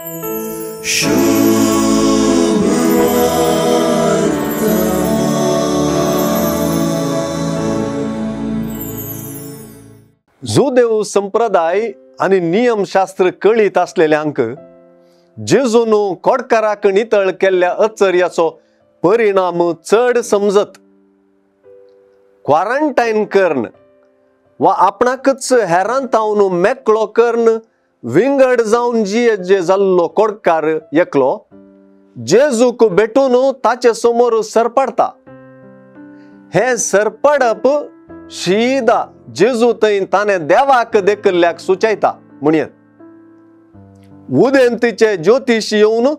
जुदेव संप्रदाय आनी नियमशास्त्र कळीत आसलेल्यांक जेजून कोडकाराक नितळ केल्ल्या अचर्याचो परिणाम चड समजत। क्वारंटायन कर्ण वा आपणाकच हेरान तावन मेकळो कर्ण विंगड जावन जिये जाल्लो कोडकार एकलो जेजूक भेटून ताचे समोर सरपडटा। हे सरपडप शीदा जेजू थंय ताणें देवाक देखिल्ल्याक सुचयता म्हणयत। उदेंतीचे ज्योतिश येवन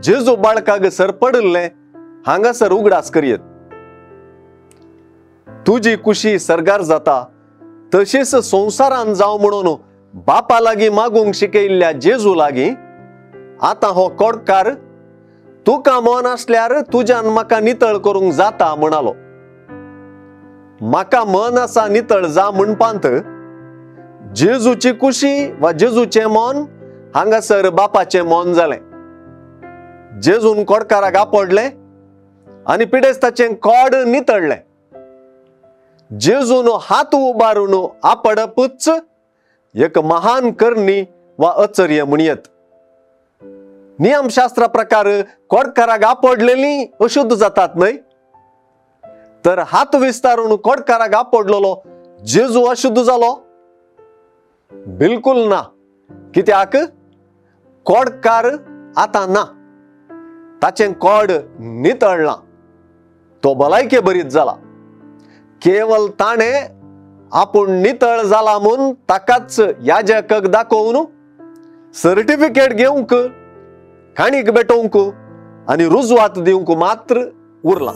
जेजू बाळकाक सरपडिल्लें हांगासर उगडास करयत। तुजी कुशी सरगार जाता तशीच संवसारान जावं म्हणून बापा लागीं मागूंक शिकयल्ल्या जेजू लागीं आतां हो कोडकार तुका मन आसल्यार तुज्यान म्हाका नितळ करूंक जाता म्हणालो। म्हाका मन आसा नितळ जा म्हणपांत जेजूची कुशी वा जेजूचें मन हांगासर बापाचें मन जालें। जेजून कोडकाराक आपडलें आनी पिडेस्ताचें कोड नितळलें। जेजून हात उबारून आपडपूच एक महान करणी वा अचर्य म्हणयत। नियमशास्त्रा प्रकार कोडकाराक आपडलेली अशुद्ध जातात न्हय, तर हात विस्तारून कोडकाराक आपडलेलो जेजू अशुद्ध जालो? बिलकुल ना। कित्याक कोडकार आतां ना, ताचें कोड नितळ्ळां, तो भलायके बरीत जाला। केवल ताणें आपूण नितळ जाला म्हूण ताकाच याजकाक दाखोवन सर्टिफिकेट घेवंक, काणीक भेटोवंक आनी रुजवात दिवंक मात्र उरलां।